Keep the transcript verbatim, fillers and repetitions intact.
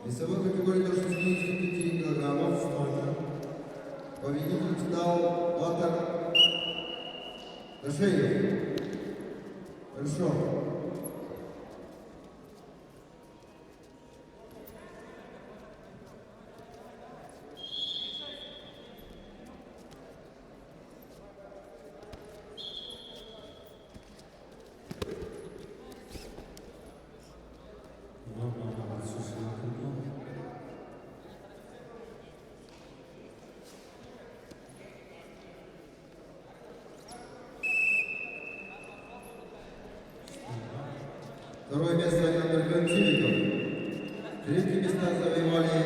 Весовой категории до шестидесяти пяти килограммов столько. Победитель стал Батор Дашеев. Хорошо. Второе место занял Антон Чибиков. Третье место завоевали